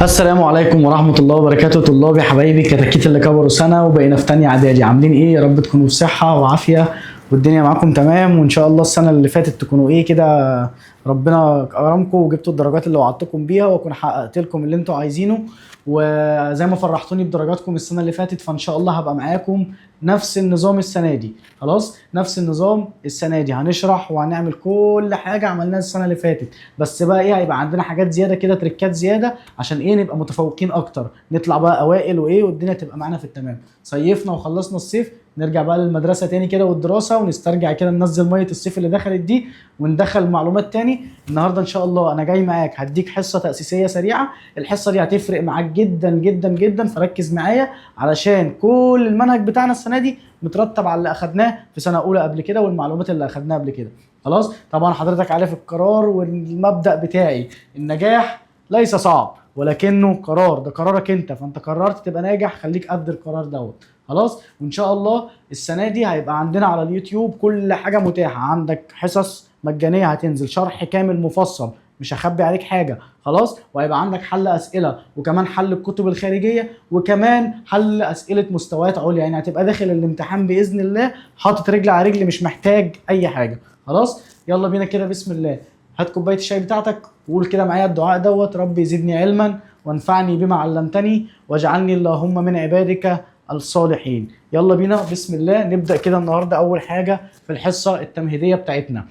السلام عليكم ورحمة الله وبركاته طلابي حبايبي كتاكيت اللي كبروا سنة وبقينا في تانية إعدادي، عاملين إيه؟ يا رب تكونوا بصحة وعافية والدنيا معاكم تمام، وإن شاء الله السنة اللي فاتت تكونوا إيه كده ربنا كرمكم وجبتوا الدرجات اللي وعدتكم بيها وأكون حققت لكم اللي أنتوا عايزينه. وزي ما فرحتوني بدرجاتكم السنة اللي فاتت فإن شاء الله هبقى معاكم نفس النظام السنة دي. خلاص، نفس النظام السنة دي هنشرح وهنعمل كل حاجة عملناها السنة اللي فاتت، بس بقى إيه هيبقى عندنا حاجات زيادة كده، تريكات زيادة عشان ايه نبقى متفوقين اكتر، نطلع بقى اوائل وايه والدنيا تبقى معانا في التمام. صيفنا وخلصنا الصيف، نرجع بقى للمدرسة تاني كده والدراسة، ونسترجع كده ننزل مية الصيف اللي دخلت دي وندخل معلومات تاني. النهارده ان شاء الله انا جاي معاك هديك حصة تاسيسيه سريعة، الحصة دي هتفرق معاك جدا جدا جدا، فركز معايا علشان كل المنهج بتاعنا السنة دي مترتب على اللي اخدناه في سنة اولى قبل كده والمعلومات اللي اخدناها قبل كده. خلاص، طبعا حضرتك عارف القرار والمبدأ بتاعي، النجاح ليس صعب ولكنه قرار، ده قرارك انت، فانت قررت تبقى ناجح خليك قد القرار دوت. خلاص، وان شاء الله السنة دي هيبقى عندنا على اليوتيوب كل حاجة متاحة، عندك حصص مجانية هتنزل، شرح كامل مفصل مش هخبي عليك حاجة. خلاص، وهيبقى عندك حل اسئلة وكمان حل الكتب الخارجية وكمان حل اسئلة مستويات عليا، يعني هتبقى داخل الامتحان باذن الله حاطط رجل على رجل مش محتاج اي حاجة. خلاص، يلا بينا كده بسم الله. هات كوباية الشاي بتاعتك وقول كده معايا الدعاء دوت: ربي زدني علما وانفعني بما علمتني واجعلني اللهم من عبادك الصالحين. يلا بينا بسم الله نبدا كده النهارده. اول حاجة في الحصة التمهيدية بتاعتنا،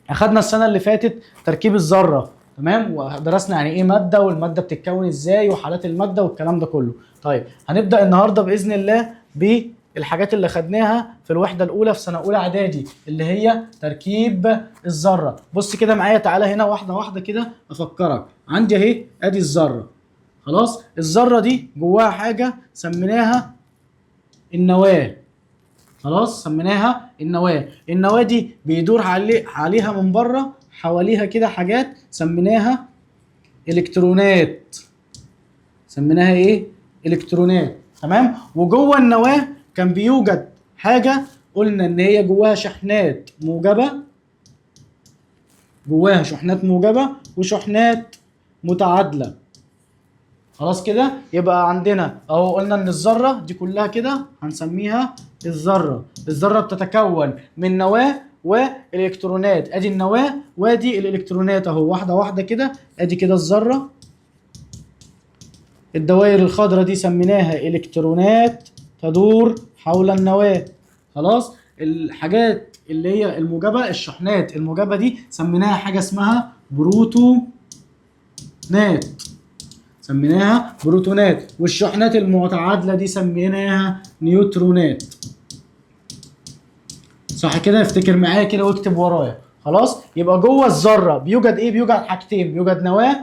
اخدنا السنة اللي فاتت تركيب الذرة، تمام، ودرسنا يعني ايه مادة والمادة بتتكون ازاي وحالات المادة والكلام ده كله. طيب هنبدا النهارده باذن الله بالحاجات اللي خدناها في الوحدة الاولى في سنة اولى اعدادي اللي هي تركيب الذرة. بص كده معايا، تعالى هنا واحدة واحدة كده افكرك. عندي اهي ادي الذرة. خلاص، الذرة دي جواها حاجة سميناها النواة. خلاص، سميناها النواة. النواة دي بيدور عليها من بره حواليها كده حاجات سميناها الكترونات. سميناها ايه؟ الكترونات. تمام. وجوه النواة كان بيوجد حاجة قلنا ان هي جواها شحنات موجبه، جواها شحنات موجبه وشحنات متعادله. خلاص كده، يبقى عندنا اهو قلنا ان الذرة دي كلها كده هنسميها الذرة. الذرة بتتكون من نواه والكترونات، ادي النواة وادي الالكترونات اهو، واحدة واحدة كده. ادي كده الذرة، الدوائر الخضراء دي سميناها الكترونات تدور حول النواة. خلاص، الحاجات اللي هي الموجبة، الشحنات الموجبة دي سميناها حاجة اسمها بروتونات، سميناها بروتونات. والشحنات المتعادله دي سميناها نيوترونات. صح كده؟ افتكر معايا كده واكتب ورايا. خلاص، يبقى جوه الذرة بيوجد ايه؟ بيوجد حاجتين، بيوجد نواه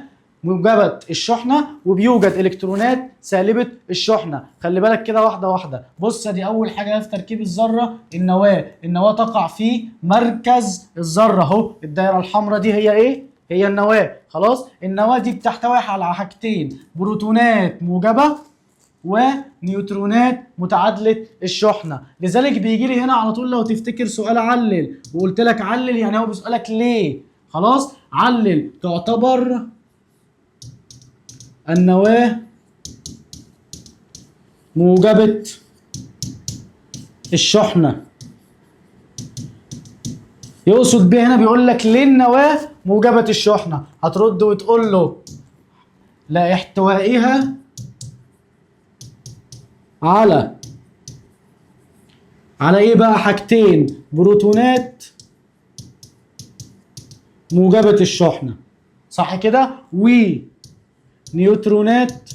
موجبه الشحنة وبيوجد الكترونات سالبه الشحنة. خلي بالك كده واحدة واحدة. بص، دي اول حاجة في تركيب الذرة، النواة. النواة تقع في مركز الذرة اهو، الدايرة الحمراء دي هي ايه؟ هي النواة. خلاص، النواة دي بتحتوي على حاجتين، بروتونات موجبه ونيوترونات متعادله الشحنة. لذلك بيجي لي هنا على طول لو تفتكر سؤال علل، وقلت لك علل يعني هو بيسالك ليه. خلاص، علل تعتبر النواة موجبه الشحنة. يقصد بيه هنا بيقول لك ليه النواة موجبه الشحنة؟ هترد وتقول له لا احتوائها على ايه بقى؟ حاجتين، بروتونات موجبة الشحنة، صح كده، ونيوترونات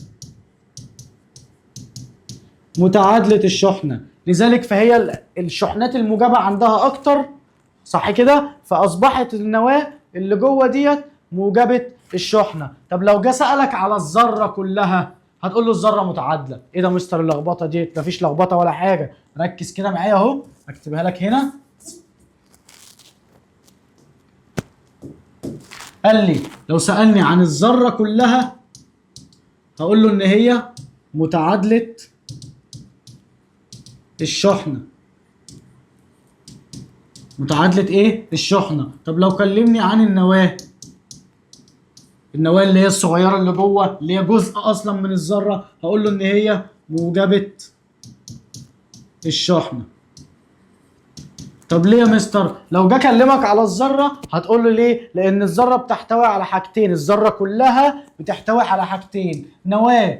متعادلة الشحنة. لذلك فهي الشحنات الموجبة عندها اكتر، صح كده، فاصبحت النواة اللي جوه ديت موجبة الشحنة. طب لو جه سألك على الذرة كلها هتقول له الذرة متعادله. ايه ده مستر اللخبطة دي؟ مفيش لخبطة ولا حاجة، ركز كده معايا اهو، اكتبها لك هنا. قال لي لو سالني عن الذرة كلها هقول له ان هي متعادله الشحنة. متعادله ايه؟ الشحنة. طب لو كلمني عن النواة النواة اللي هي الصغيرة اللي جوه اللي هي جزء اصلا من الذرة، هقول له ان هي موجبه الشحنة. طب ليه يا مستر؟ لو جه كلمك على الذرة هتقول له ليه؟ لان الذرة بتحتوي على حاجتين، الذرة كلها بتحتوي على حاجتين، نواه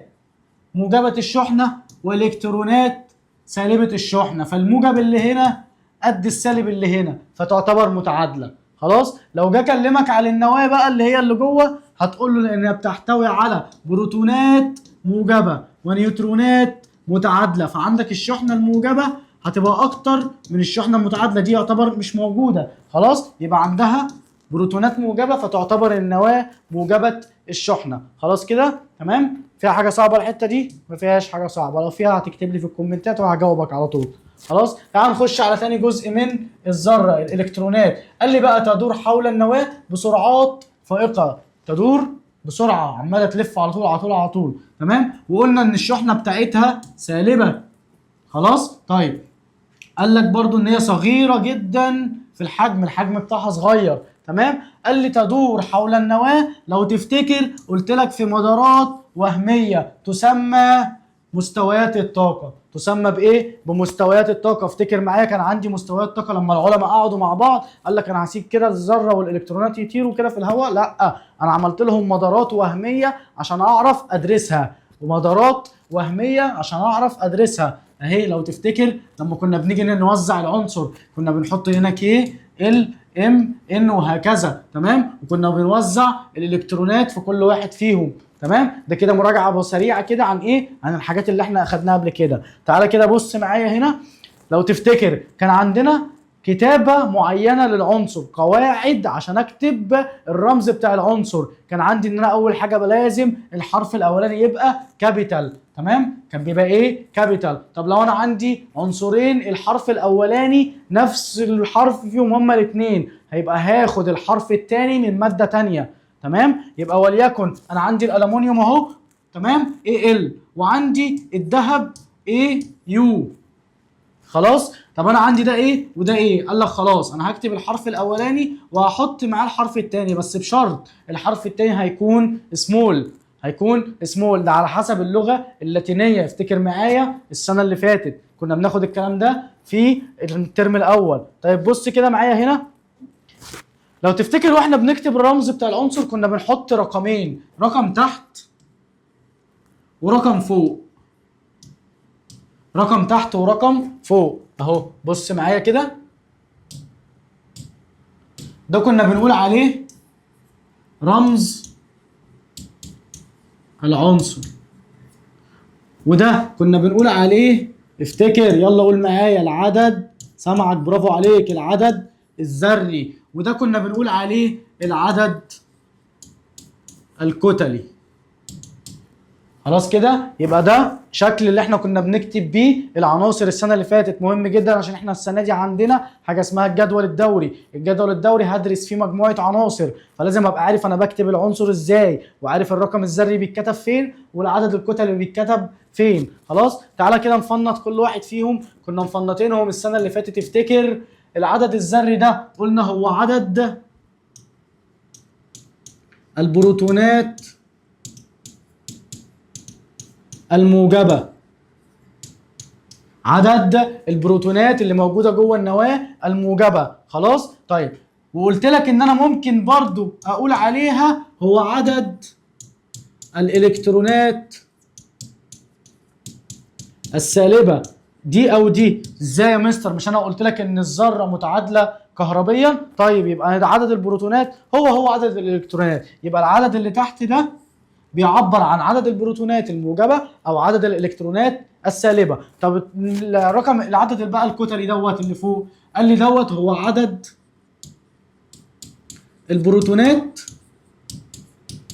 موجبه الشحنة والكترونات سالبه الشحنة، فالموجب اللي هنا قد السالب اللي هنا، فتعتبر متعادله. خلاص؟ لو جه كلمك على النواة بقى اللي هي اللي جوه، هتقول له لانها بتحتوي على بروتونات موجبه ونيوترونات متعادله، فعندك الشحنة الموجبة هتبقى اكتر من الشحنة المتعادله، دي يعتبر مش موجودة. خلاص؟ يبقى عندها بروتونات موجبه، فتعتبر النواة موجبه الشحنة. خلاص كده؟ تمام؟ فيها حاجة صعبة الحتة دي؟ ما فيهاش حاجة صعبة، لو فيها هتكتب لي في الكومنتات وهجاوبك على طول. خلاص؟ تعال نخش على ثاني جزء من الذرة، الالكترونات. قال لي بقى تدور حول النواة بسرعات فائقة، تدور بسرعة، عماله تلف على طول على طول على طول. تمام؟ وقلنا ان الشحنة بتاعتها سالبه. خلاص؟ طيب قال لك برضو ان هي صغيرة جدا في الحجم، الحجم بتاعها صغير. تمام؟ قال لي تدور حول النواة، لو تفتكر قلت لك في مدارات وهمية تسمى مستويات الطاقة. تسمى بايه؟ بمستويات الطاقة. افتكر معايا كان عندي مستويات طاقة لما العلماء قعدوا مع بعض قال لك انا هسيب كده الذرة والالكترونات يطيروا كده في الهواء، لا، انا عملت لهم مدارات وهمية عشان اعرف ادرسها، ومدارات وهمية عشان اعرف ادرسها. اهي لو تفتكر لما كنا بنيجي نوزع العنصر كنا بنحط هنا K L M N وهكذا. تمام؟ وكنا بنوزع الالكترونات في كل واحد فيهم. تمام؟ ده كده مراجعه سريعة كده عن ايه؟ عن الحاجات اللي احنا اخدناها قبل كده. تعالى كده بص معايا هنا، لو تفتكر كان عندنا كتابة معينة للعنصر، قواعد عشان اكتب الرمز بتاع العنصر. كان عندي ان انا اول حاجة لازم الحرف الاولاني يبقى capital. تمام؟ كان بيبقى ايه؟ capital. طب لو انا عندي عنصرين الحرف الاولاني نفس الحرف فيهم هما الاثنين، هيبقى هاخد الحرف الثاني من مادة تانية. تمام؟ يبقى وليكن انا عندي الالومنيوم اهو، تمام، Al، وعندي الذهب Au. خلاص؟ طب انا عندي ده ايه وده ايه؟ قال لك خلاص انا هكتب الحرف الاولاني وهحط معاه الحرف الثاني، بس بشرط الحرف الثاني هيكون سمول، هيكون سمول، ده على حسب اللغة اللاتينية. افتكر معايا السنة اللي فاتت كنا بناخد الكلام ده في الترم الاول. طيب بص كده معايا هنا، لو تفتكر واحنا بنكتب الرمز بتاع العنصر كنا بنحط رقمين، رقم تحت ورقم فوق، رقم تحت ورقم فوق اهو. بص معايا كده، ده كنا بنقول عليه رمز العنصر، وده كنا بنقول عليه، افتكر يلا قول معايا، العدد، سامعك برافو عليك، العدد الذري، وده كنا بنقول عليه العدد الكتلي. خلاص كده؟ يبقى ده شكل اللي احنا كنا بنكتب بيه العناصر السنة اللي فاتت. مهم جدا عشان احنا السنة دي عندنا حاجة اسمها الجدول الدوري. الجدول الدوري هدرس فيه مجموعة عناصر، فلازم ابقى عارف انا بكتب العنصر ازاي، وعارف الرقم الذري بيتكتب فين والعدد الكتلي بيتكتب فين. خلاص؟ تعالى كده نفنط كل واحد فيهم، كنا مفنطينهم السنة اللي فاتت. افتكر العدد الذري ده قلنا هو عدد البروتونات الموجبة، عدد البروتونات اللي موجودة جوه النواة الموجبة. خلاص؟ طيب وقلت لك ان انا ممكن برضو اقول عليها هو عدد الالكترونات السالبة، دي او دي. ازاي يا مستر؟ مش انا قلت لك ان الذرة متعادلة كهربيا؟ طيب يبقى عدد البروتونات هو عدد الالكترونات، يبقى العدد اللي تحت ده بيعبر عن عدد البروتونات الموجبة او عدد الالكترونات السالبة. طب الرقم العدد بقى الكتلي دوت اللي فوق، قال لي دوت هو عدد البروتونات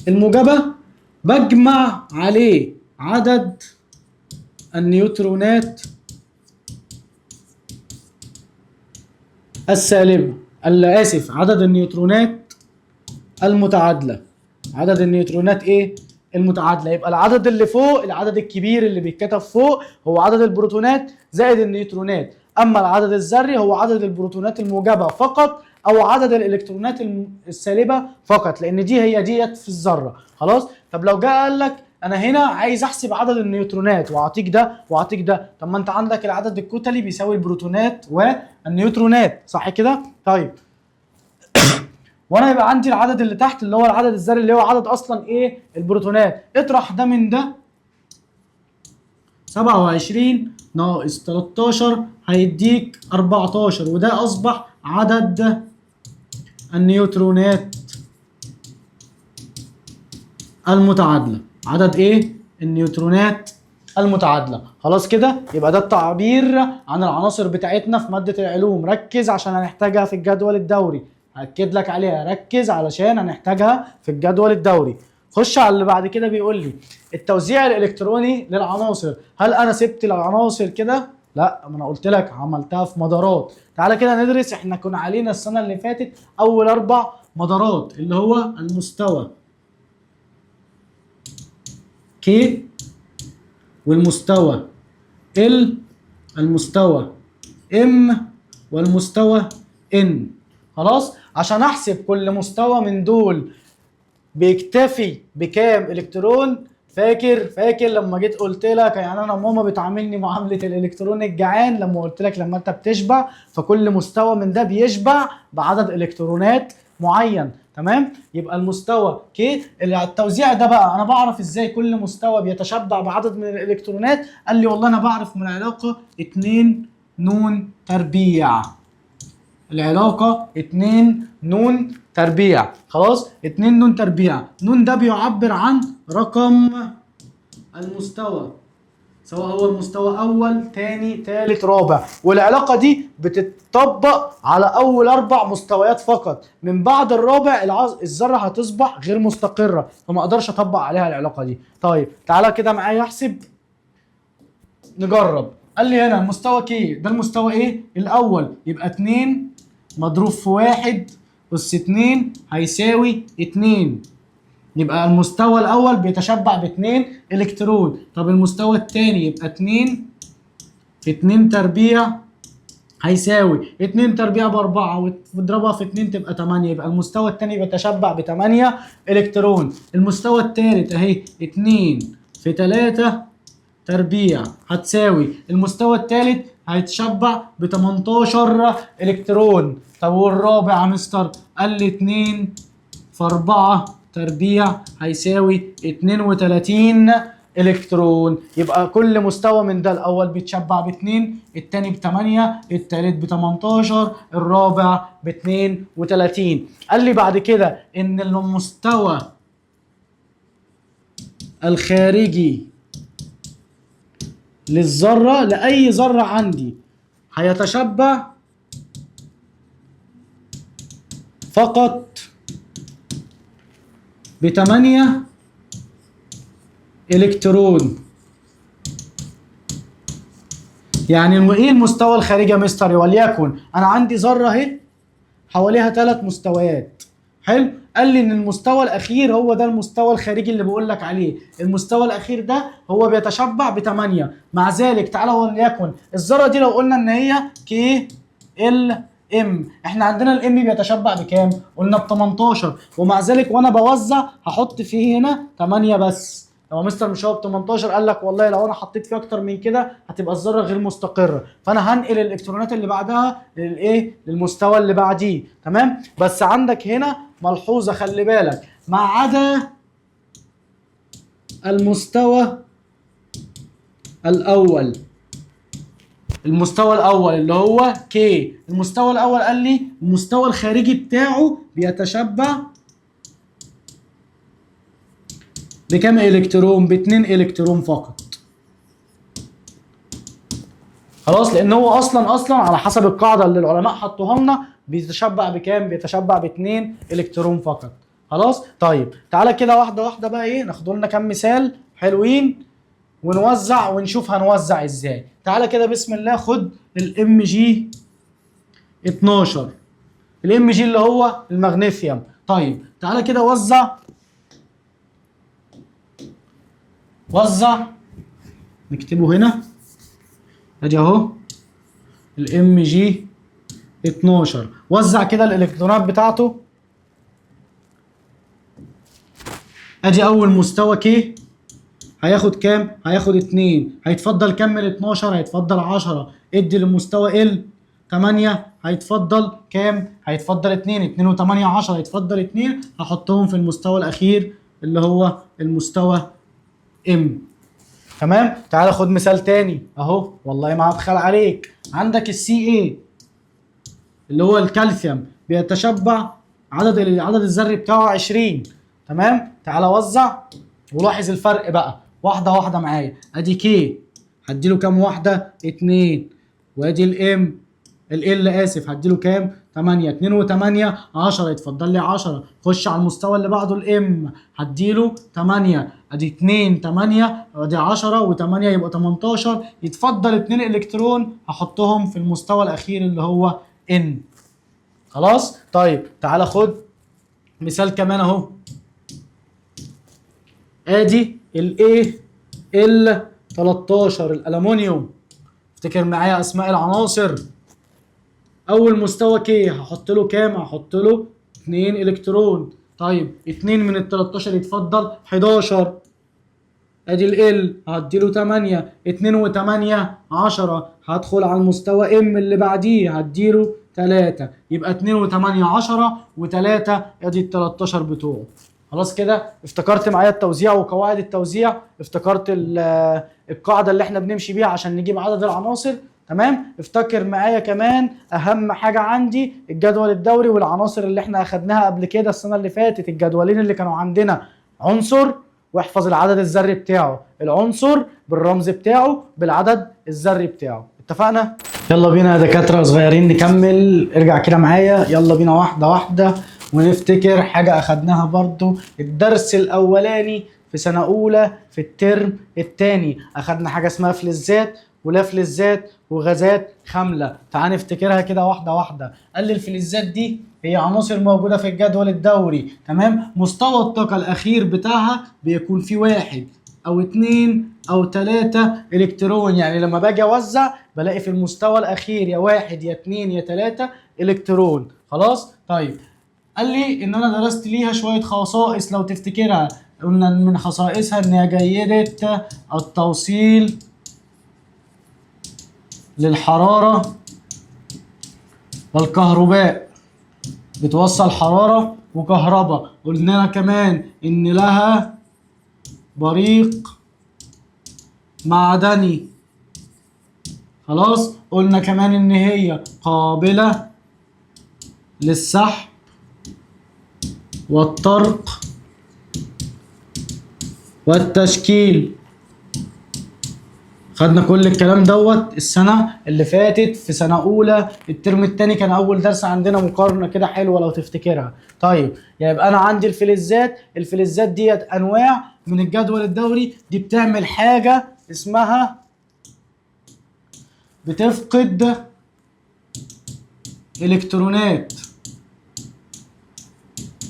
الموجبة بجمع عليه عدد النيوترونات السالبة، اسف، عدد النيوترونات المتعادلة، عدد النيوترونات ايه؟ المتعادلة. يبقى العدد اللي فوق، العدد الكبير اللي بيتكتب فوق هو عدد البروتونات زائد النيوترونات، اما العدد الذري هو عدد البروتونات الموجبة فقط او عدد الالكترونات السالبه فقط، لان دي هي ديت في الذرة. خلاص؟ طب لو جه قال لك انا هنا عايز احسب عدد النيوترونات واعطيك ده واعطيك ده، طب ما انت عندك العدد الكتلي بيساوي البروتونات والنيوترونات، صح كده؟ طيب وانا يبقى عندي العدد اللي تحت اللي هو العدد الذري اللي هو عدد اصلا ايه؟ البروتونات. اطرح ده من ده، 27 ناقص 13 هيديك 14، وده اصبح عدد النيوترونات المتعادله. عدد ايه؟ النيوترونات المتعادله. خلاص كده؟ يبقى ده التعبير عن العناصر بتاعتنا في مادة العلوم. ركز عشان هنحتاجها في الجدول الدوري، هأكد لك عليها، ركز علشان هنحتاجها في الجدول الدوري. خش على اللي بعد كده، بيقول لي التوزيع الالكتروني للعناصر. هل انا سبت العناصر كده؟ لا، ما انا قلت لك عملتها في مدارات. تعالى كده ندرس، احنا كنا علينا السنة اللي فاتت اول 4 مدارات اللي هو المستوى K والمستوى L، المستوى M، والمستوى N. خلاص؟ عشان احسب كل مستوى من دول بيكتفي بكام الكترون. فاكر لما جيت قلت لك، يعني انا ماما بتعاملني معاملة الالكترون الجعان، لما قلت لك لما انت بتشبع فكل مستوى من ده بيشبع بعدد الكترونات معين. تمام؟ يبقى المستوى K التوزيع ده بقى انا بعرف ازاي كل مستوى بيتشبع بعدد من الالكترونات؟ قال لي والله انا بعرف من العلاقة 2 نون تربيع. العلاقة 2 نون تربيع. خلاص؟ 2 نون تربيع. نون ده بيعبر عن رقم المستوى، سواء هو المستوى اول تاني تالت رابع، والعلاقة دي بتطبق على اول 4 مستويات فقط. من بعد الرابع الذرة هتصبح غير مستقره، فما اقدرش اطبق عليها العلاقة دي. طيب تعالى كده معايا احسب، نجرب. قال لي هنا المستوى K ده المستوى ايه؟ الاول، يبقى 2 مضروب في 1 أس 2 هيساوي 2، يبقى المستوى الأول بيتشبع ب2 إلكترون. طب المستوى الثاني يبقى 2 في 2 تربيع هيساوي 2 تربيع ب4، وتضربها في 2 تبقى 8، يبقى المستوى الثاني بيتشبع ب8 إلكترون. المستوى الثالث أهي 2 في 3 تربيع هتساوي المستوى الثالث هيتشبع ب18 إلكترون. طب والرابع يا مستر؟ قال لي 2 في 4 تربيع هيساوي 32 إلكترون. يبقى كل مستوى من ده الأول بيتشبع ب2، التاني ب8، التالت ب18، الرابع ب32. قال لي بعد كده إن المستوى الخارجي للذرة لأي ذرة عندي هيتشبع فقط ب8 إلكترون. يعني إيه المستوى الخارجي يا مستر؟ وليكن أنا عندي ذرة أهي حواليها 3 مستويات. حلو؟ قال لي إن المستوى الأخير هو ده المستوى الخارجي اللي بقول لك عليه، المستوى الأخير ده هو بيتشبع ب8. مع ذلك تعالى وليكن الذرة دي لو قلنا إن هي K L M، احنا عندنا ال M بيتشبع بكام؟ قلنا ب 18، ومع ذلك وانا بوزع هحط فيه هنا 8 بس. لو مستر مش هو ب 18، قال لك والله لو انا حطيت فيه اكتر من كده هتبقى الذرة غير مستقره، فانا هنقل الالكترونات اللي بعدها للايه؟ للمستوى اللي بعديه. تمام؟ بس عندك هنا ملحوظة، خلي بالك، ما عدا المستوى الاول، المستوى الاول اللي هو K، المستوى الاول قال لي المستوى الخارجي بتاعه بيتشبع بكام الكترون؟ ب2 الكترون فقط. خلاص؟ لان هو اصلا على حسب القاعدة اللي العلماء حطوها لنا بيتشبع بكام؟ بيتشبع ب2 الكترون فقط. خلاص؟ طيب تعالى كده واحدة واحدة بقى، ايه، ناخد لنا كام مثال حلوين ونوزع ونشوف هنوزع ازاي. تعالى كده بسم الله، خد ال Mg 12، ال Mg اللي هو المغنيسيوم. طيب تعالى كده وزع، وزع، نكتبه هنا، ادي اهو ال Mg 12. وزع كده الالكترونات بتاعته. ادي اول مستوى K هياخد كام؟ هياخد 2. هيتفضل كام من 12؟ هيتفضل 10. ادي للمستوى L 8، هيتفضل كام؟ هيتفضل 2. 2 و8 10، هيتفضل 2، هحطهم في المستوى الاخير اللي هو المستوى M. تمام؟ تعال خد مثال تاني اهو، والله ما هبخل عليك. عندك السي اي اللي هو الكالسيوم بيتشبع عدد العدد الذري بتاعه 20. تمام؟ تعال وزع ولاحظ الفرق بقى واحدة واحدة معايا. ادي K هديله كام واحدة؟ 2. وادي ال M L اسف هديله كام؟ 8. 2 و8 10، يتفضل لي 10. خش على المستوى اللي بعده ال M هديله 8، ادي 2 8 ادي 10 و8 يبقى 18، يتفضل 2 الكترون هحطهم في المستوى الاخير اللي هو N. خلاص؟ طيب تعالى خد مثال كمان اهو. ادي ال Al 13 الالومنيوم. افتكر معايا اسماء العناصر. اول مستوى K هحط له كام؟ هحط له 2 الكترون. طيب 2 من ال 13 يتفضل 11. ادي L هدي له 8، 2 و8 10. هدخل على المستوى M اللي بعديه هدي له 3، يبقى 2 و8 10 و3 ادي ال 13 بتوعه. خلاص كده افتكرت معايا التوزيع وقواعد التوزيع، افتكرت القاعدة اللي احنا بنمشي بيها عشان نجيب عدد العناصر. تمام؟ افتكر معايا كمان اهم حاجة عندي الجدول الدوري والعناصر اللي احنا اخدناها قبل كده السنة اللي فاتت، الجدولين اللي كانوا عندنا، عنصر واحفظ العدد الذري بتاعه، العنصر بالرمز بتاعه بالعدد الذري بتاعه. اتفقنا؟ يلا بينا يا دكاترة صغيرين نكمل. ارجع كده معايا، يلا بينا واحدة واحدة ونفتكر حاجة اخدناها برضو الدرس الاولاني في سنة اولى في الترم الثاني. اخدنا حاجة اسمها فلزات ولا فلزات وغازات خاملة. تعال نفتكرها كده واحدة واحدة. قال لي الفلزات دي هي عناصر موجودة في الجدول الدوري. تمام؟ مستوى الطاقة الأخير بتاعها بيكون فيه 1 أو 2 أو 3 إلكترون. يعني لما باجي أوزع بلاقي في المستوى الأخير يا 1 يا 2 يا 3 إلكترون. خلاص؟ طيب قال لي إن أنا درست ليها شوية خصائص لو تفتكرها. قلنا من خصائصها إن هي جيدة التوصيل للحرارة والكهرباء، بتوصل حرارة وكهرباء. قلنا كمان إن لها بريق معدني. خلاص؟ قلنا كمان إن هي قابلة للسحب والطرق والتشكيل. خدنا كل الكلام دوت السنة اللي فاتت في سنة أولى الترم التاني، كان أول درس عندنا مقارنة كده حلوة لو تفتكرها. طيب يبقى أنا عندي الفلزات، الفلزات ديت أنواع من الجدول الدوري، دي بتعمل حاجة اسمها بتفقد إلكترونات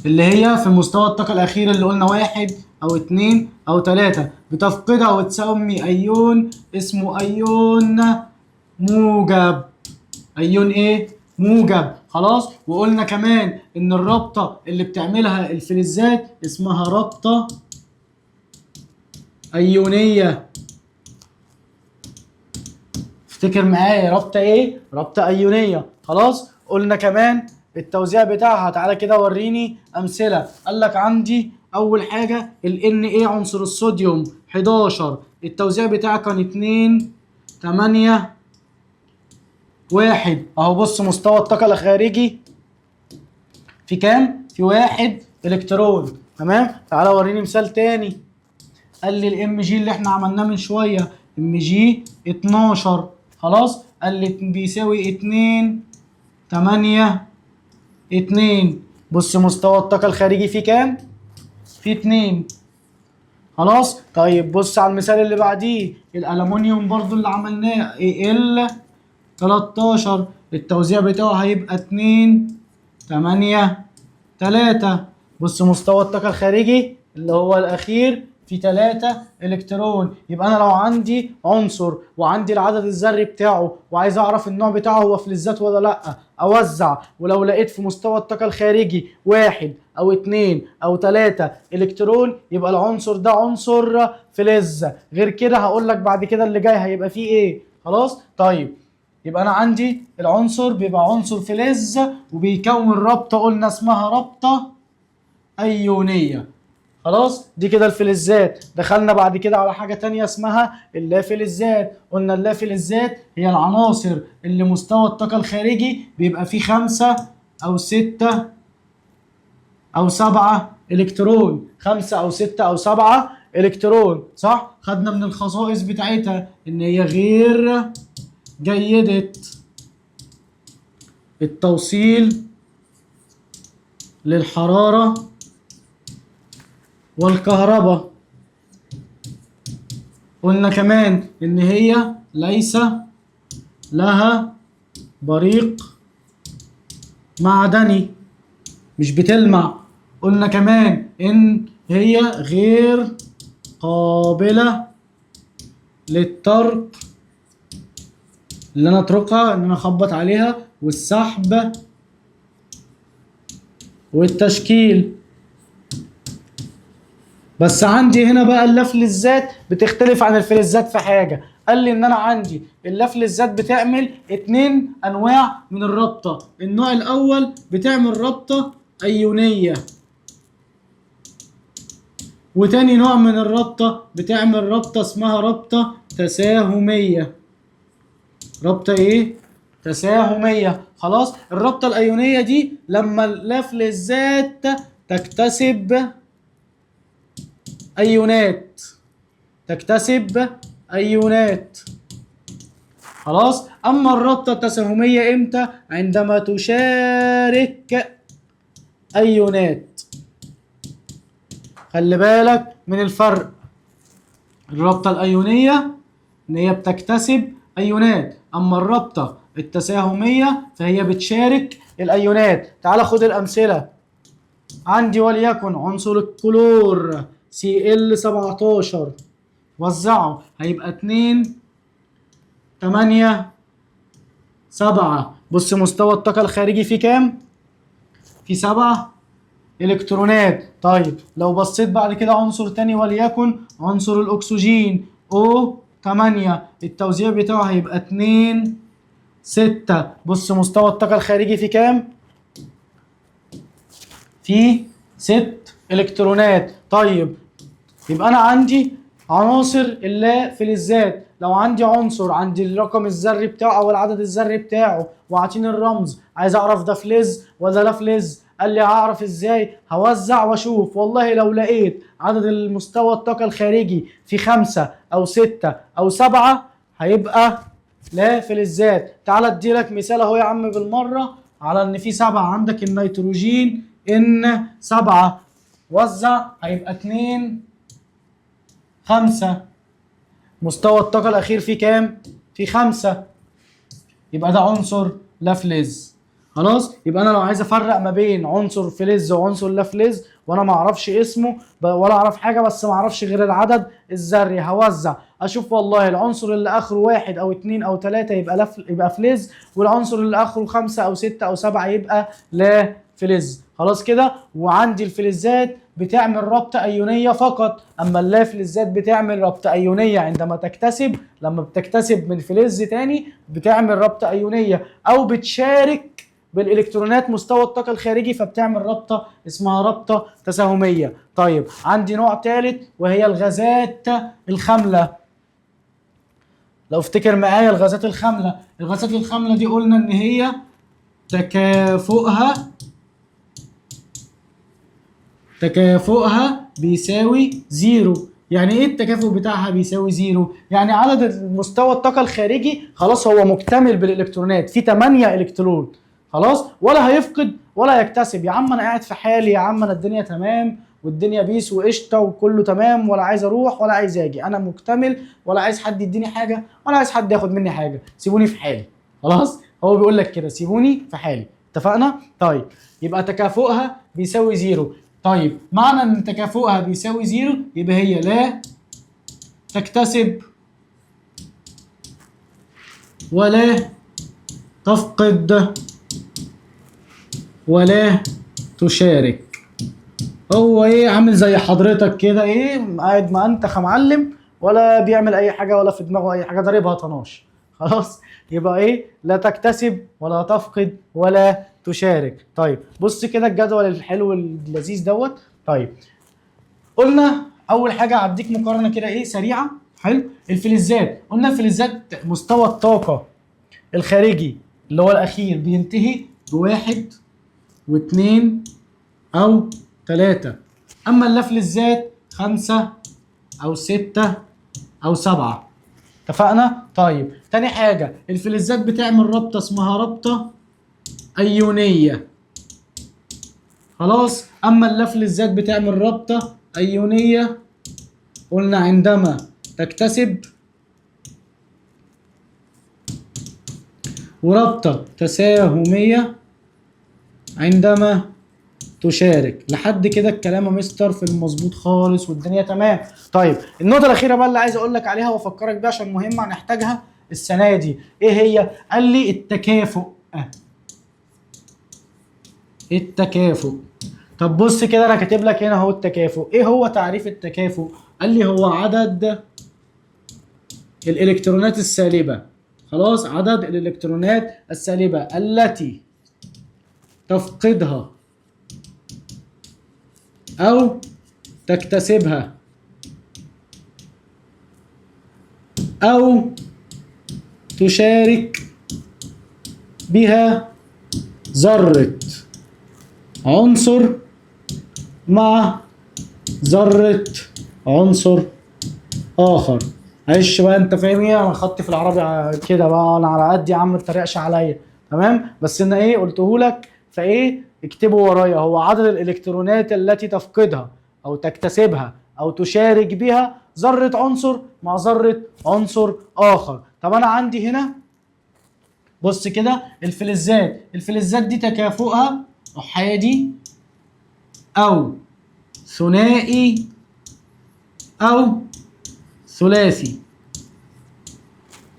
اللي هي في مستوى الطاقة الأخير اللي قلنا 1 أو 2 أو 3، بتفقدها وتسمي أيون اسمه أيون موجب. أيون إيه؟ موجب. خلاص؟ وقلنا كمان إن الرابطة اللي بتعملها الفلزات اسمها رابطة أيونية. افتكر معايا رابطة إيه؟ رابطة أيونية. خلاص؟ قلنا كمان التوزيع بتاعها. تعالى كده وريني أمثلة. قال لك عندي أول حاجة ال Na عنصر الصوديوم 11، التوزيع بتاعه كان 2 8 1. أهو بص مستوى الطاقة الخارجي في كام؟ في 1 إلكترون. تمام؟ تعالى وريني مثال تاني. قال لي ال Mg اللي احنا عملناه من شوية Mg 12. خلاص؟ قال لي بيساوي 2 8 2. بص مستوى الطاقة الخارجي فيه كام؟ في 2. خلاص؟ طيب بص على المثال اللي بعديه، الألمونيوم برضو اللي عملناه Al 13، التوزيع بتاعه هيبقى 2 8 3. بص مستوى الطاقة الخارجي اللي هو الأخير في 3 إلكترون. يبقى أنا لو عندي عنصر وعندي العدد الذري بتاعه وعايز أعرف النوع بتاعه هو فلزات ولا لأ، اوزع، ولو لقيت في مستوى الطاقة الخارجي 1 او 2 او 3 الكترون يبقى العنصر ده عنصر فلز. غير كده هقول لك بعد كده اللي جاي هيبقى فيه ايه. خلاص؟ طيب يبقى انا عندي العنصر بيبقى عنصر فلز وبيكون رابطة قلنا اسمها رابطة ايونية. خلاص؟ دي كده الفلزات. دخلنا بعد كده على حاجة تانية اسمها اللافلزات. قلنا اللافلزات هي العناصر اللي مستوى الطاقة الخارجي بيبقى فيه 5 أو 6 أو 7 إلكترون، 5 أو 6 أو 7 إلكترون، صح؟ خدنا من الخصائص بتاعتها إن هي غير جيدة التوصيل للحرارة والكهرباء. قلنا كمان إن هي ليس لها بريق معدني، مش بتلمع. قلنا كمان إن هي غير قابلة للطرق، اللي أنا أطرقها إن أنا أخبط عليها، والسحب والتشكيل. بس عندي هنا بقى اللافلزات بتختلف عن الفلزات في حاجة. قال لي ان انا عندي اللافلزات بتعمل 2 انواع من الرابطة. النوع الاول بتعمل رابطة ايونية، وتاني نوع من الرابطة بتعمل رابطة اسمها رابطة تساهمية. رابطة ايه؟ تساهمية. خلاص؟ الرابطة الايونية دي لما اللافلزات تكتسب ايونات، تكتسب ايونات. خلاص؟ اما الرابطة التساهمية امتى؟ عندما تشارك ايونات. خلي بالك من الفرق. الرابطة الايونية ان هي بتكتسب ايونات، اما الرابطة التساهمية فهي بتشارك الايونات. تعال خد الامثلة. عندي وليكن عنصر الكلور Cl 17، وزعه هيبقى 2 8 7. بص مستوى الطاقة الخارجي فيه كام؟ في 7 الكترونات. طيب لو بصيت بعد كده عنصر تاني وليكن عنصر الاكسجين O 8، التوزيع بتاعه هيبقى 2 6. بص مستوى الطاقة الخارجي فيه كام؟ في 6 الكترونات. طيب يبقى انا عندي عناصر اللافلزات. لو عندي عنصر عندي الرقم الذري بتاعه او العدد الذري بتاعه وعاطيني الرمز، عايز اعرف ده فلز ولا لا فلز، قال لي هعرف ازاي؟ هوزع واشوف. والله لو لقيت عدد المستوى الطاقة الخارجي في 5 او 6 او 7 هيبقى لا فلزات. تعال ادي لك مثال اهو يا عم بالمرة على ان في 7. عندك النيتروجين N 7، وزع هيبقى 2 5. مستوى الطاقة الأخير فيه كام؟ فيه 5، يبقى ده عنصر لا فلز. خلاص؟ يبقى أنا لو عايز أفرق ما بين عنصر فلز وعنصر لا فلز وأنا ما أعرفش اسمه ولا أعرف حاجة، بس ما أعرفش غير العدد الذري، هوزع أشوف والله العنصر اللي آخره 1 أو 2 أو 3 يبقى يبقى فلز، والعنصر اللي آخره 5 أو 6 أو 7 يبقى لا فلز. خلاص كده؟ وعندي الفلزات بتعمل رابطة أيونية فقط، أما اللافلزات بتعمل رابطة أيونية عندما تكتسب، لما بتكتسب من فلز تاني بتعمل رابطة أيونية، أو بتشارك بالإلكترونات مستوى الطاقة الخارجي فبتعمل رابطة اسمها رابطة تساهمية. طيب عندي نوع ثالث وهي الغازات الخاملة. لو افتكر معايا الغازات الخاملة، الغازات الخاملة دي قلنا إن هي تكافؤها بيساوي 0. يعني ايه التكافؤ بتاعها بيساوي 0؟ يعني عدد مستوى الطاقة الخارجي خلاص هو مكتمل بالالكترونات، في 8 الكترون خلاص، ولا هيفقد ولا يكتسب. يا عم انا قاعد في حالي، يا عم انا الدنيا تمام والدنيا peace وقشطه وكله تمام، ولا عايز اروح ولا عايز اجي، انا مكتمل ولا عايز حد يديني حاجة ولا عايز حد ياخد مني حاجة، سيبوني في حالي. خلاص؟ هو بيقول لك كده، سيبوني في حالي. اتفقنا؟ طيب يبقى تكافؤها بيساوي 0. طيب معنى ان تكافؤها بيساوي 0 يبقى هي لا تكتسب ولا تفقد ولا تشارك. هو ايه عامل زي حضرتك كده، ايه قاعد ما انت معلم ولا بيعمل اي حاجة ولا في دماغه اي حاجة، ضاربها طناش. خلاص يبقى ايه؟ لا تكتسب ولا تفقد ولا تشارك. طيب بص كده الجدول الحلو اللذيذ دوت. طيب قلنا اول حاجة هديك مقارنة كده ايه سريعة. حلو. الفلزات، قلنا الفلزات مستوى الطاقة الخارجي اللي هو الاخير بينتهي بواحد واثنين او 3، اما اللافلزات 5 او 6 او 7. اتفقنا؟ طيب تاني حاجة الفلزات بتعمل رابطه اسمها رابطه ايونيه. خلاص. اما اللافلزات بتعمل رابطه ايونيه قلنا عندما تكتسب، ورابطه تساهميه عندما تشارك. لحد كده الكلام يا مستر في المظبوط خالص والدنيا تمام. طيب النقطة الاخيرة بقى اللي عايز اقول لك عليها وافكرك بيها عشان مهمة هنحتاجها السنة دي، ايه هي؟ قال لي التكافؤ. التكافؤ. طب بص كده انا كاتب لك هنا اهو التكافؤ. ايه هو تعريف التكافؤ؟ قال لي هو عدد الالكترونات السالبه. خلاص، عدد الالكترونات السالبه التي تفقدها او تكتسبها او تشارك بها ذرة عنصر مع ذرة عنصر آخر. معلش بقى انت فاهم ايه، انا خطي في العربي كده بقى، انا على قد يا عم ما تتريقش عليا، تمام؟ بس انا ايه قلتهولك، فايه اكتبوا ورايا، هو عدد الالكترونات التي تفقدها او تكتسبها او تشارك بها ذرة عنصر مع ذرة عنصر آخر. طب انا عندي هنا بص كده الفلزات، الفلزات دي تكافؤها احادي او ثنائي او ثلاثي.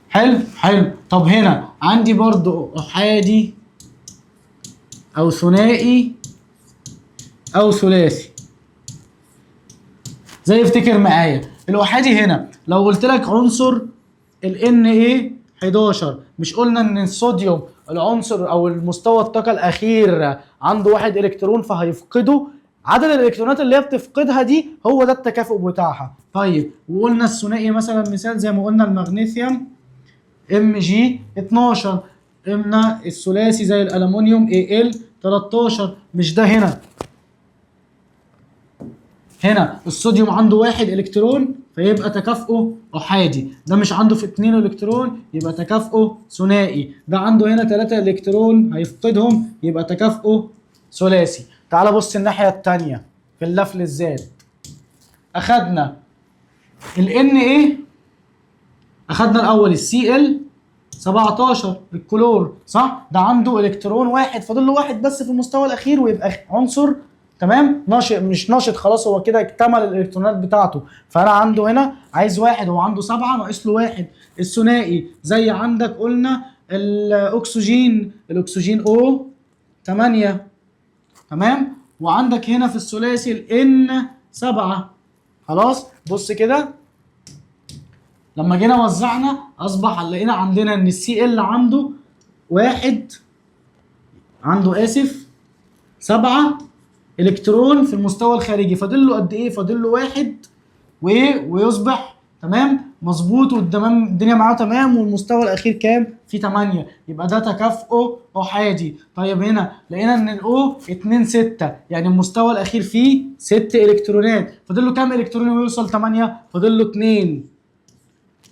حلو حلو. طب هنا عندي برضو احادي او ثنائي او ثلاثي. زي افتكر معايا الاحادي هنا لو قلت لك عنصر ال Na 11، مش قلنا ان الصوديوم العنصر او المستوى الطاقة الاخير عنده 1 الكترون فهيفقده، عدد الالكترونات اللي هي بتفقدها دي هو ده التكافؤ بتاعها. طيب وقلنا الثنائي مثلا مثال زي ما قلنا المغنيسيوم Mg 12، قلنا الثلاثي زي الالومنيوم Al 13، مش ده هنا، هنا الصوديوم عنده 1 الكترون فيبقى تكافؤه احادي، ده مش عنده في 2 الكترون يبقى تكافؤه ثنائي، ده عنده هنا 3 الكترون هيفقدهم يبقى تكافؤه ثلاثي. تعال بص الناحية التانية في اللافلزات، اخدنا ال Na، اخدنا الاول ال Cl 17 الكلور صح، ده عنده الكترون واحد فاضل له 1 بس في المستوى الاخير ويبقى عنصر تمام ناشط، مش ناشط خلاص هو كده اكتمل الالكترونات بتاعته، فانا عنده هنا عايز 1 هو عنده 7 ناقص له 1. الثنائي زي عندك قلنا الاكسجين، الاكسجين O 8 تمام، وعندك هنا في الثلاثي ال N 7. خلاص بص كده لما جينا وزعنا اصبح لقينا عندنا ان السي ال عنده 1، عنده اسف 7 الكترون في المستوى الخارجي، فاضل له قد ايه؟ فاضل له 1 ويصبح تمام مظبوط والتمام الدنيا معاه تمام، والمستوى الاخير كام؟ في 8، يبقى ده تكافؤه احادي. طيب هنا لقينا ان الاو 2 6، يعني المستوى الاخير فيه 6 الكترونات، فاضل له كام الكترون ويوصل 8؟ فاضل له 2،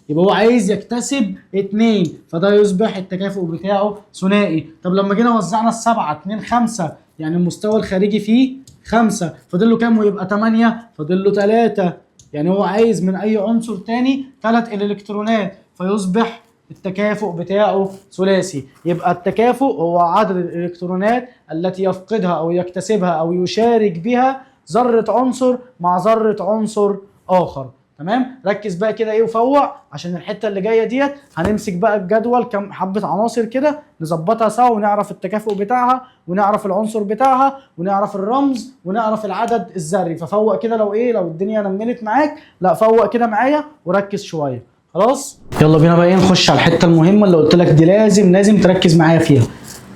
يبقى هو عايز يكتسب 2، فده يصبح التكافؤ بتاعه ثنائي. طب لما جينا وزعنا ال7 2 5، يعني المستوى الخارجي فيه 5، فاضل له كام ويبقى 8؟ فاضل له 3، يعني هو عايز من اي عنصر تاني 3 الالكترونات، فيصبح التكافؤ بتاعه ثلاثي. يبقى التكافؤ هو عدد الالكترونات التي يفقدها او يكتسبها او يشارك بها ذرة عنصر مع ذرة عنصر اخر. تمام؟ ركز بقى كده ايه وفوق، عشان الحتة اللي جاية ديت هنمسك بقى الجدول كم حبه عناصر كده نظبطها سوا، ونعرف التكافؤ بتاعها، ونعرف العنصر بتاعها، ونعرف الرمز، ونعرف العدد الذري. ففوق كده لو ايه، لو الدنيا نملت معاك، لا فوق كده معايا وركز شوية. خلاص يلا بينا بقى ايه نخش على الحتة المهمة اللي قلت لك دي لازم لازم تركز معايا فيها.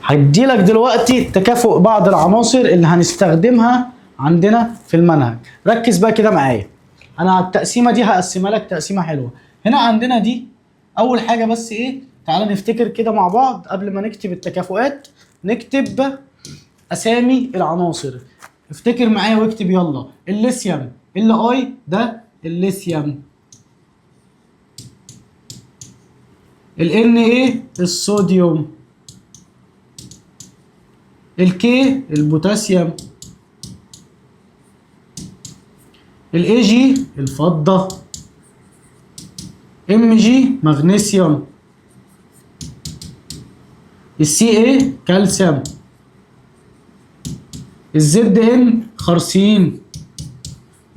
هدي لك دلوقتي تكافؤ بعض العناصر اللي هنستخدمها عندنا في المنهج. ركز بقى كده معايا، انا التقسيمه دي هقسمها لك تقسيمه حلوة. هنا عندنا دي اول حاجة، بس ايه تعالى نفتكر كده مع بعض قبل ما نكتب التكافؤات، نكتب اسامي العناصر. افتكر معايا واكتب يلا. الليثيوم ال I ده الليثيوم، ال Na الصوديوم، ال K البوتاسيوم، ال Ag الفضة، Mg مغنيسيوم، ال Ca كالسيوم، ال Zn خارصين،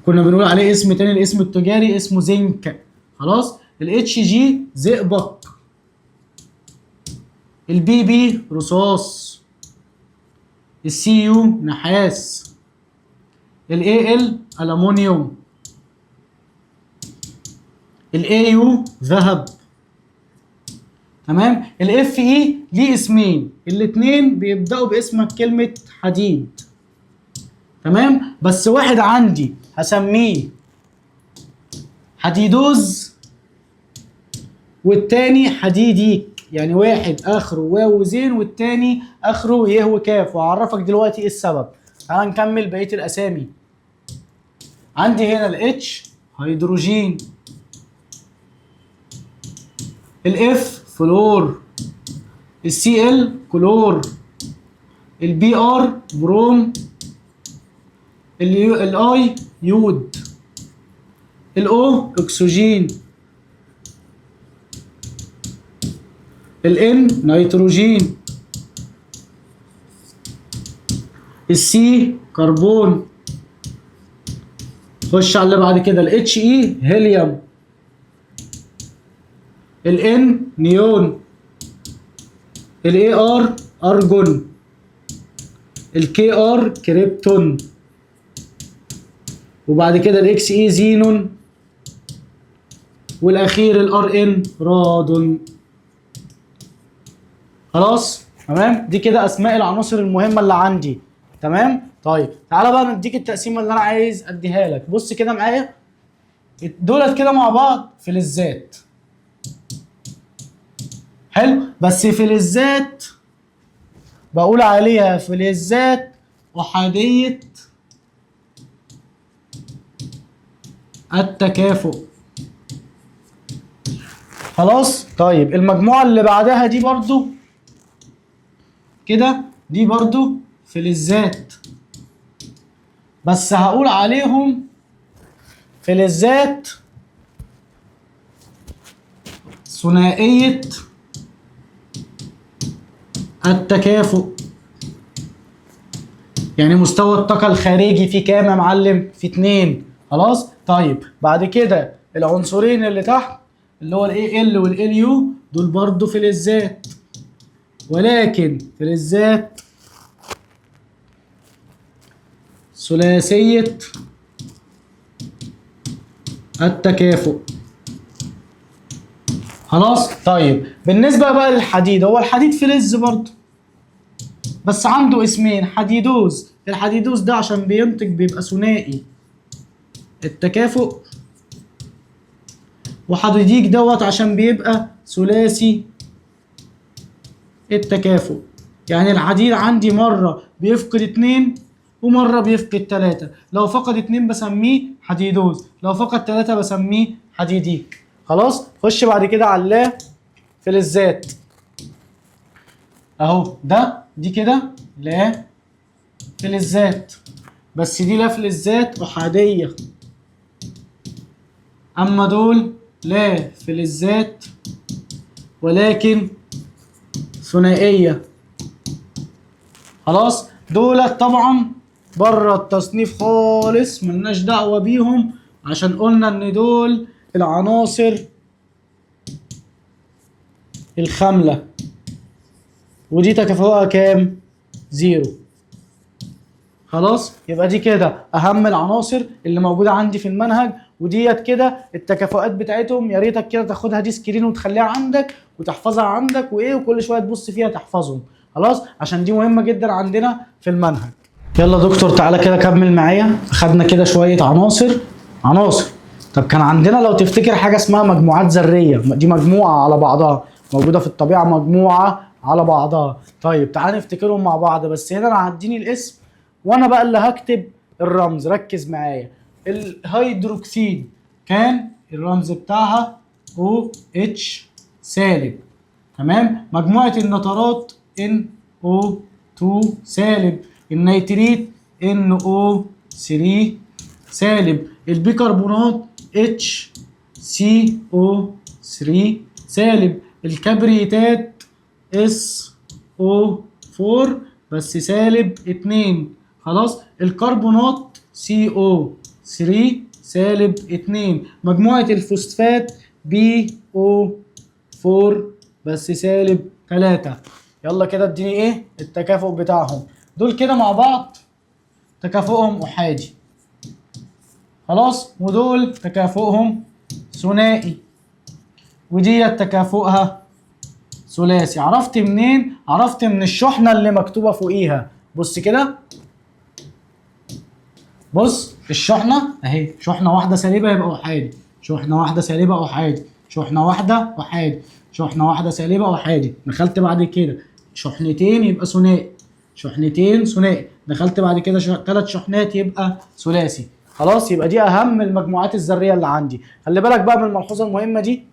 كنا بنقول عليه اسم تاني، الاسم التجاري اسمه زنك. خلاص. ال Hg زئبق، ال Pb رصاص، السي يو نحاس، ال Al الومنيوم، ال Au ذهب. تمام. ال Fe ليه اسمين، الاتنين بيبداوا باسم كلمة حديد. تمام. بس واحد عندي هسميه حديدوز والتاني حديديك، يعني واحد اخره واو وزين والتاني اخره يه وكاف، وهعرفك دلوقتي ايه السبب. تعال نكمل بقية الاسامي. عندي هنا ال H هيدروجين، ال F فلور، ال Cl كلور، ال Br بروم، ال I يود، ال O اكسجين، ال N نيتروجين، ال C كربون. خش على اللي بعد كده، ال He هيليوم، ال N نيون، ال Ar ارجون، ال Kr كريبتون، وبعد كده ال Xe زينون، والاخير ال Rn رادون. خلاص تمام. دي كده اسماء العناصر المهمة اللي عندي. تمام. طيب تعالى بقى نديك التقسيمه اللي انا عايز اديها لك. بص كده معايا، دولت كده مع بعض فلزات. حلو. بس فلزات بقول عليها فلزات احادية التكافؤ. خلاص. طيب المجموعة اللي بعدها دي برضو كده، دي برضو فلزات، بس هقول عليهم فلزات ثنائية التكافؤ. يعني مستوى الطاقة الخارجي في كام يا معلم؟ في 2. خلاص. طيب بعد كده العنصرين اللي تحت اللي هو ال Al وال Lu دول برضو فلزات، ولكن فلزات ثلاثية التكافؤ. خلاص. طيب بالنسبة بقى للحديد، هو الحديد فلز برضو بس عنده اسمين، حديدوز. الحديدوز ده عشان بينتج بيبقى ثنائي التكافؤ، وحديديك دوت عشان بيبقى ثلاثي التكافؤ. يعني الحديد عندي مرة بيفقد 2 ومرة بيفقد 3. لو فقد 2 بسميه حديدوز، لو فقد 3 بسميه حديديك. خلاص. خش بعد كده على اللا فلزات اهو، ده دي كده لا فلزات، بس دي لا فلزات احادية، اما دول لا فلزات ولكن ثنائية. خلاص. دولت طبعا بره التصنيف خالص، ملناش دعوة بيهم عشان قلنا ان دول العناصر الخاملة، ودي تكافؤها كام؟ 0. خلاص، يبقى دي كده اهم العناصر اللي موجودة عندي في المنهج، وديت كده التكافؤات بتاعتهم. يا ريتك كده تاخدها دي screen وتخليها عندك وتحفظها عندك وايه، وكل شوية تبص فيها تحفظهم. خلاص، عشان دي مهمة جدا عندنا في المنهج. يلا دكتور تعالى كده كمل معايا. خدنا كده شوية عناصر. طب كان عندنا لو تفتكر حاجة اسمها مجموعات ذرية، دي مجموعة على بعضها موجودة في الطبيعة، مجموعة على بعضها. طيب تعالى نفتكرهم مع بعض، بس هنا انا هديني الاسم وانا بقى اللي هكتب الرمز. ركز معايا. الهيدروكسيد كان الرمز بتاعها OH سالب، تمام. مجموعة النترات NO2 سالب، النيتريت NO3 سالب، البيكربونات HCO3 سالب، الكبريتات SO4 بس سالب 2. خلاص، الكربونات CO3 سالب 2، مجموعة الفوسفات PO4 بس سالب 3. يلا كده اديني ايه التكافؤ بتاعهم دول كده مع بعض. تكافؤهم احادي، خلاص، ودول تكافؤهم ثنائي، ودي تكافؤها ثلاثي. عرفت منين؟ عرفت من الشحنة اللي مكتوبة فوقيها. بص كده، بص الشحنة اهي، شحنة واحدة سالبة يبقى احادي، شحنة واحدة سالبة احادي، شحنة واحدة احادي، شحنة واحدة سالبة احادي. دخلت بعد كده شحنتين يبقى ثنائي، شحنتين ثنائي، دخلت بعد كده 3 شحنات يبقى ثلاثي. خلاص، يبقى دي اهم المجموعات الذرية اللي عندي. خلي بالك بقى من الملحوظة المهمة دي.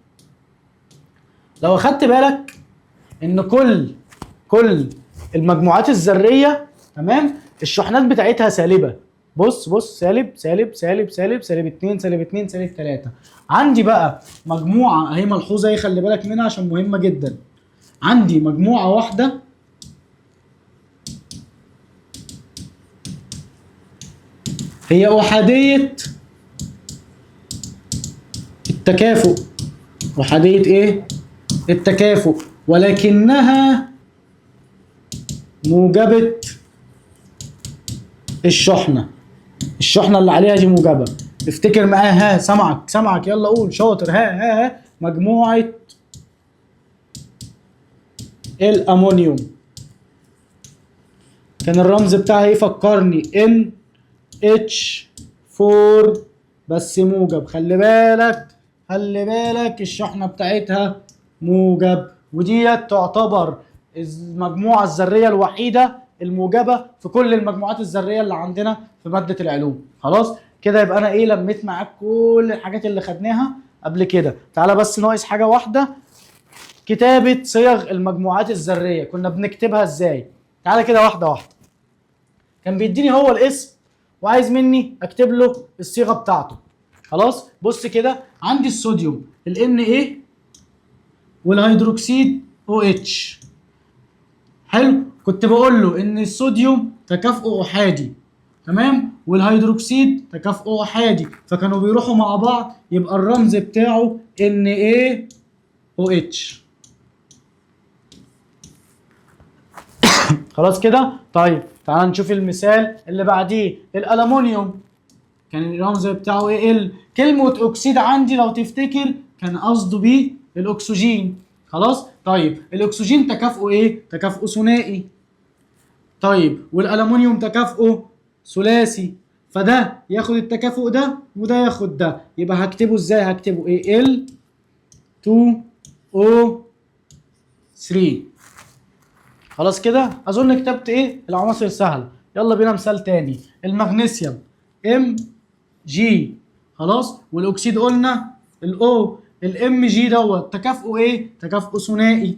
لو اخدت بالك ان كل المجموعات الذرية، تمام، الشحنات بتاعتها سالبة. بص بص، سالب سالب سالب سالب سالب 2 سالب 2 سالب 3. عندي بقى مجموعة اهي ملحوظة اهي، خلي بالك منها عشان مهمة جدا. عندي مجموعة واحدة هي أحادية التكافؤ، أحادية إيه؟ التكافؤ، ولكنها موجبة الشحنة. الشحنة اللي عليها دي موجبة. افتكر معايا، ها سامعك سامعك، يلا قول شاطر. ها ها ها، مجموعة الأمونيوم كان الرمز بتاعها ايه؟ فكرني، NH4 بس موجب. خلي بالك خلي بالك، الشحنة بتاعتها موجب، وديت تعتبر المجموعة الذرية الوحيدة الموجبة في كل المجموعات الذرية اللي عندنا في مادة العلوم. خلاص كده يبقى أنا إيه، لميت معاك كل الحاجات اللي خدناها قبل كده. تعالى بس ناقص حاجة واحدة، كتابة صيغ المجموعات الذرية كنا بنكتبها إزاي؟ تعالى كده واحدة واحدة. كان بيديني هو الاسم وعايز مني اكتب له الصيغة بتاعته. خلاص، بص كده، عندي الصوديوم ال Na والهيدروكسيد OH. حلو، كنت بقول له ان الصوديوم تكافؤه احادي، تمام، والهيدروكسيد تكافؤه احادي، فكانوا بيروحوا مع بعض، يبقى الرمز بتاعه NaOH. خلاص كده. طيب تعال نشوف المثال اللي بعديه، الالومنيوم كان الرمز بتاعه Al. كلمة اكسيد عندي لو تفتكر كان قصده بيه الاكسجين. خلاص، طيب الاكسجين تكافؤه ايه؟ تكافؤه ثنائي. طيب والالومنيوم تكافؤه ثلاثي، فده ياخد التكافؤ ده وده ياخد ده، يبقى هكتبه ازاي؟ هكتبه Al2O3. خلاص كده اظن كتبت ايه العناصر سهلة. يلا بينا مثال تاني، المغنيسيوم Mg. خلاص، والاكسيد قلنا ال O، ال Mg دوت تكافؤه ايه؟ تكافؤه ثنائي.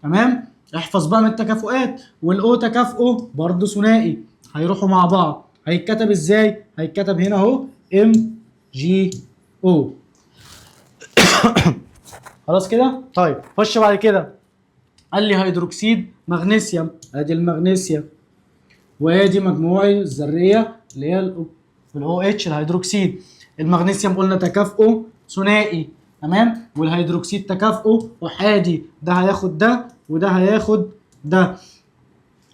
تمام، احفظ بقى من التكافؤات. وال O تكافؤه برضه ثنائي، هيروحوا مع بعض. هيتكتب ازاي؟ هيتكتب هنا اهو MgO. خلاص كده. طيب خش بعد كده، قال لي هيدروكسيد مغنيسيوم، ادي المغنيسيوم وادي مجموعة الذرية اللي هي ال OH الهيدروكسيد. المغنيسيوم قلنا تكافؤه ثنائي، تمام، والهيدروكسيد تكافؤه احادي، ده هياخد ده وده هياخد ده،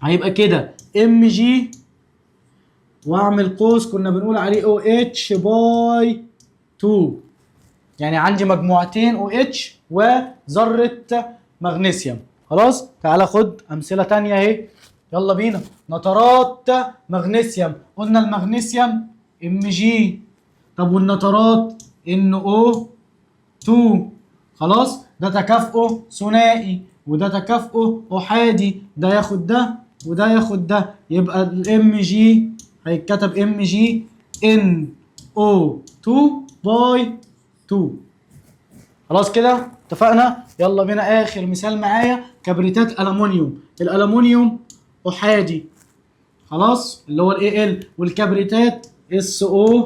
هيبقى كده Mg واعمل قوس كنا بنقول عليه OH by 2، يعني عندي مجموعتين OH وذرة مغنيسيوم. خلاص، تعالى خد امثلة تانية اهي، يلا بينا. نترات مغنيسيوم، قلنا المغنيسيوم Mg، طب والنترات NO 2. خلاص، ده تكافؤه ثنائي وده تكافؤه احادي، ده ياخد ده وده ياخد ده، يبقى ال Mg هيتكتب Mg NO 2 by 2. خلاص كده اتفقنا. يلا بينا اخر مثال معايا، كبريتات الومنيوم. الالومنيوم احادي، خلاص، اللي هو ال Al، والكبريتات SO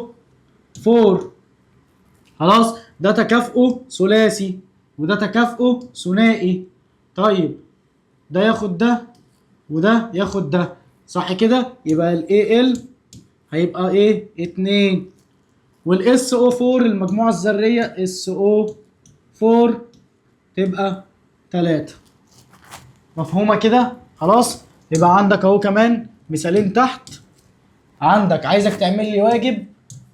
4. خلاص، ده تكافؤه ثلاثي وده تكافؤه ثنائي. طيب ده ياخد ده وده ياخد ده، صح كده؟ يبقى ال Al هيبقى ايه؟ 2، وال SO 4 المجموعة الذرية SO 4 تبقى 3. مفهومة كده؟ خلاص، يبقى عندك اهو كمان مثالين تحت. عندك عايزك تعمل لي واجب،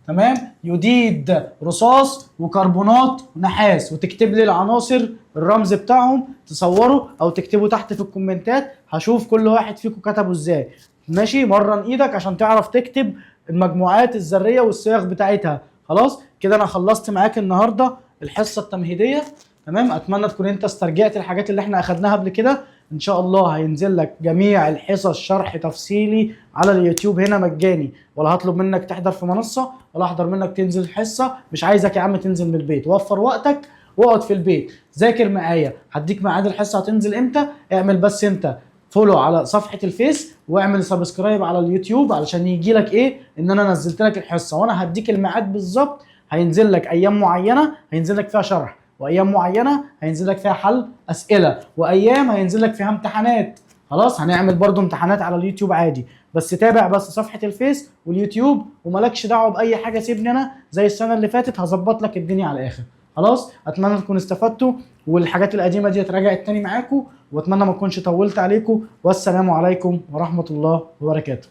تمام، يوديد رصاص وكربونات نحاس، وتكتب لي العناصر الرمز بتاعهم، تصوره او تكتبه تحت في الكومنتات، هشوف كل واحد فيكم كتبه ازاي. ماشي، مرن ايدك عشان تعرف تكتب المجموعات الذرية والصيغ بتاعتها. خلاص كده انا خلصت معاك النهارده الحصة التمهيدية، تمام. اتمنى تكون انت استرجعت الحاجات اللي احنا اخدناها قبل كده. ان شاء الله هينزل لك جميع الحصص شرح تفصيلي على اليوتيوب هنا مجاني، ولا هطلب منك تحضر في منصة ولا احضر منك تنزل حصة. مش عايزك يا عم تنزل من البيت، وفر وقتك واقعد في البيت ذاكر معايا. هديك ميعاد الحصة هتنزل امتى، اعمل بس انت follow على صفحة الفيس واعمل subscribe على اليوتيوب علشان يجي لك ايه ان انا نزلت لك الحصة، وانا هديك الميعاد بالظبط. هينزل لك ايام معينة هينزل لك فيها شرح، وايام معينة هينزل لك فيها حل اسئلة، وايام هينزل لك فيها امتحانات. خلاص، هنعمل برضو امتحانات على اليوتيوب عادي، بس تابع بس صفحة الفيس واليوتيوب ومالكش دعوه باي حاجة، سيبني انا زي السنة اللي فاتت هظبط لك الدنيا على الاخر. خلاص، اتمنى تكونوا استفدتوا والحاجات القديمة دي اتراجعت تاني معاكم، واتمنى ما اكونش طولت عليكم، والسلام عليكم ورحمة الله وبركاته.